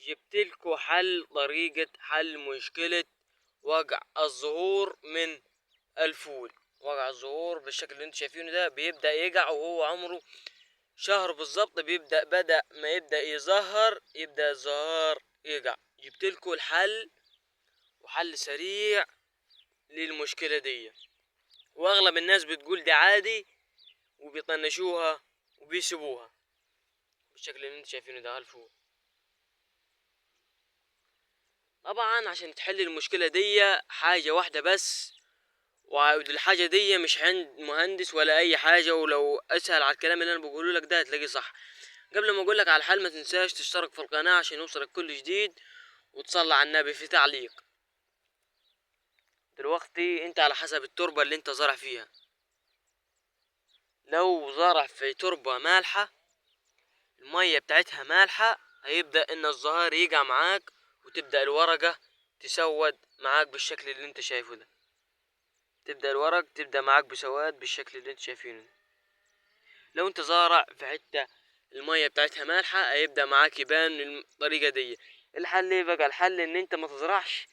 جبت لكم حل، طريقة حل مشكلة وجع الظهور من الفول. وجع الظهور بالشكل اللي انتم شايفينه ده بيبدأ يقع وهو عمره شهر بالظبط، بدأ ما يبدأ يظهر، يبدأ الزهار يقع. جبت لكم الحل، وحل سريع للمشكلة دي، واغلب الناس بتقول ده عادي وبيطنشوها وبيسيبوها بالشكل اللي انتم شايفينه ده الفول. طبعا عشان تحل المشكلة دي حاجة واحدة بس، والحاجة دي مش عند مهندس ولا أي حاجة، ولو أسهل على الكلام اللي أنا بقوله لك ده هتلاقيه صح. قبل ما أقول لك على الحل ما تنساش تشترك في القناة عشان يوصلك كل جديد، وتصلي على النبي في تعليق. دلوقتي أنت على حسب التربة اللي أنت زارع فيها، لو زارع في تربة مالحة المية بتاعتها مالحة هيبدأ إن الزهار يقع معاك وتبدأ الورقة تسود معاك بالشكل اللي انت شايفه ده، تبدأ الورق تبدأ معاك بسواد بالشكل اللي انت شايفينه ده. لو انت زارع في حتة المية بتاعتها مالحة هيبدأ معاك يبان الطريقة دي. الحل ايه بقى؟ الحل ان انت ما تزرعش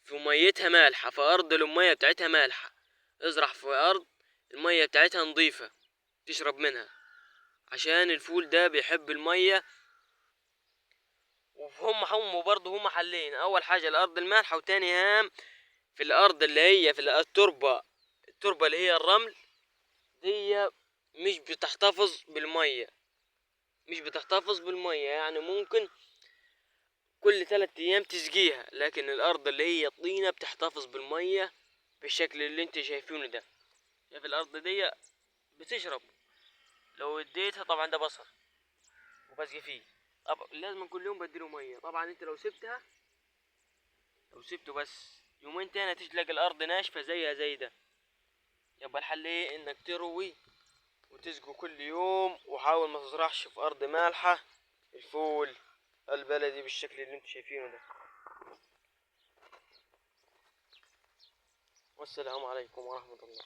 في ميتها مالحة، في ارض المية بتاعتها مالحة، ازرع في ارض المية بتاعتها نظيفة تشرب منها، عشان الفول ده بيحب المية. وهم هم برضه هم حلين، اول حاجة الارض المالحة، وتاني هام في الارض اللي هي في التربة، التربة اللي هي الرمل دي مش بتحتفظ بالمية، مش بتحتفظ بالمية، يعني ممكن كل 3 ايام تسقيها، لكن الارض اللي هي الطينة بتحتفظ بالمية بالشكل اللي انت شايفينه ده. شايف الارض دي بتشرب لو اديتها. طبعا ده بصل وبسقي فيه، طب لازم كل يوم بديله ميه. طبعا انت لو سبته بس يومين تاني هتيجي تلاقي الارض ناشفه زيها زي ده. يبقى الحل ايه؟ انك تروي وتسقي كل يوم، وحاول ما تزرعش في ارض مالحه الفول البلدي بالشكل اللي انتم شايفينه ده. والسلام عليكم ورحمه الله.